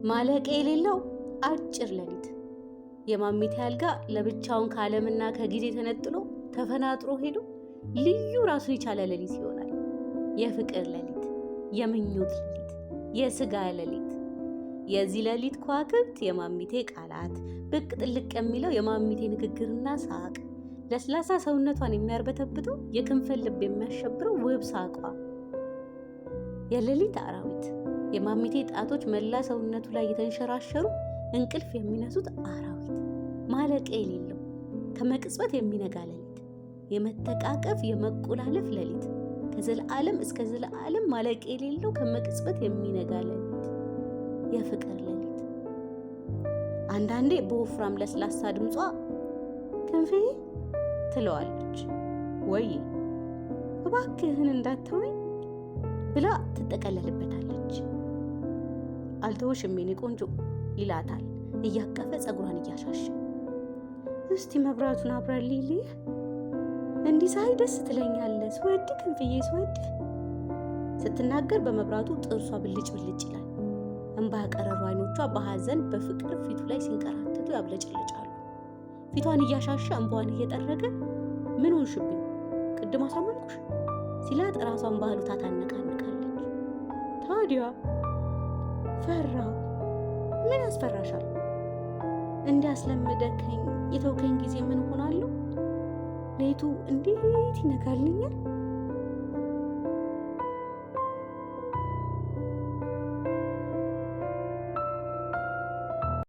ማለቂያ የሌለው አጭር ሌሊት። የማሚቴ አልጋ ለብቻውን ከዓለምና ከጊዜ ተነጥሎ ተፈናጥሮ ሄዶ ልዩ ራሱን የቻለ ሌሊት ይሆናል። የፍቅር ሌሊት፣ የምኞት ሌሊት፣ የስጋ ሌሊት። የዚህ ሌሊት ከዋክብት የማሚቴ ቃላት፣ ብቅ ጥልቅ የሚለው የማሚቴ ንግግርና ሳቅ፣ ለስላሳ ሰውነቷን የሚያርበተብተው የክንፈን ልብ የሚያሸብረው ውብ ሳቋ፣ የሌሊት አራዊት የማሚቴ ጣቶች መላ ሰውነቱ ላይ የተንሸራሸሩ እንቅልፍ የሚነሱት አራዊት፣ ማለቂያ የሌለው ከመቅጽበት የሚነጋ ሌሊት፣ የመተቃቀፍ የመቆላለፍ ሌሊት፣ ከዘለዓለም እስከ ዘለዓለም ማለቂያ የሌለው ከመቅጽበት የሚነጋ ሌሊት፣ የፍቅር ሌሊት። አንዳንዴ በወፍራም ለስላሳ ድምጿ "ክንፌ" ትለዋለች። "ወይ?" "እባክህን እንዳትተወኝ" ብላ ትጠቀለልበታለች። "አልተወሽም የኔ ቆንጆ" ይላታል እያቀፈ ፀጉሯን እያሻሸ። "እስቲ መብራቱን አብራልኝ ልይህ። እንዲህ ሳይ ደስ ትለኛለህ። ስወድህ ክንፍዬ፣ ስወድህ።" ስትናገር በመብራቱ ጥርሷ ብልጭ ብልጭ ይላል። እንባ ያቀረሩ አይኖቿ በሐዘን በፍቅር ፊቱ ላይ ሲንከራተቱ ያብለጨልጫሉ። ፊቷን እያሻሸ እንባዋን እየጠረገ "ምን ሆንሽብኝ? ቅድም አሳመንኩሽ?" ሲላት ራሷን ባህሉታ ታነቃንቃለች። "ታዲያ?" "ፈራሁ።" "ምን ያስፈራሻል? እንዲያስለምደከኝ የተውከኝ ጊዜ ምን ሆናለሁ? ሌቱ እንዴት ይነጋልኛል?"